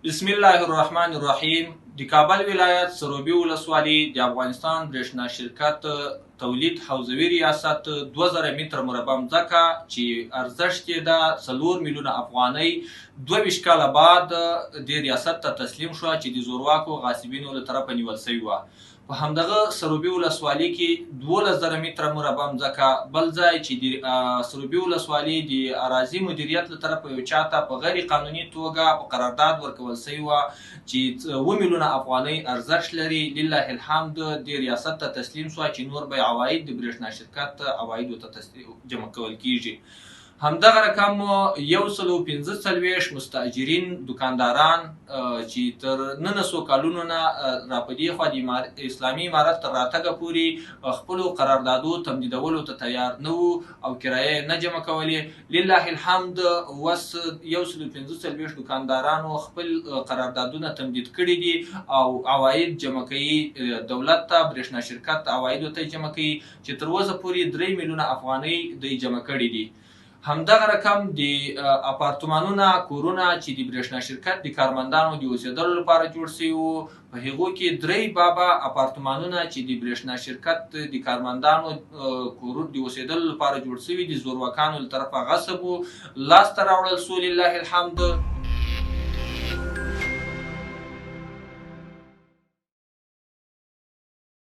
بسم الله الرحمن الرحیم. د کابل ولایت سروبي ولسوالي د افغانستان برېښنا شرکت تولید حوزوي ریاست 2000 متر مربع مځکه چې ارزښت یې ده 4 میلیونه افغانۍ، 22 کاله بعد دې ریاست ته تسلیم شوه چې د زورواکو غاصبینو له طرفه نیول شوې وه. په همدغه سروبي ولسوالي کې 12,000 متره مربع مځکه بل ځای چې د سروبي ولسوالي د اراضي مدیریت له طرفه یو چاته په غیر قانوني توګه په قرارداد ورکول شوې وه چې 7 میلیونه افغانۍ ارزښت لري، لله الحمد دې ریاست ته تسلیم شوه چې نور به عواید د برېښنا شرکت عوایدو ته جمع کول کیږي. همدغه رقم 145 مستاجرین دکانداران چې تر ننسو کالونو نه را په دې خوا د اسلامي امارت تر راتګه پورې خپلو قراردادو تمدیدولو ته تیار نه وو او کرایه یې نه جمع کولې، لله الحمد اوس 145 دکاندارانو خپل قراردادونه تمدید کړي دي او عواید جمع کوي دولت ته، برېښنا شرکت عوایدو ته جمع کوي چې تر اوسه پورې 3 میلیونه افغانۍ دوی جمع کړي دي. همدغه رقم د اپارتمانونه کورونه چې د برېښنا شرکت د کارمندانو د اوسېدلو لپاره جوړ شوي وو، په هغو کې 3 بابه اپارتمانونه چې د برېښنا شرکت د کارمندانو کورونه د اوسېدلو لپاره جوړ شوي د زورواکانو له طرفه غصب وو، لاسته راوړل شو لله الحمد.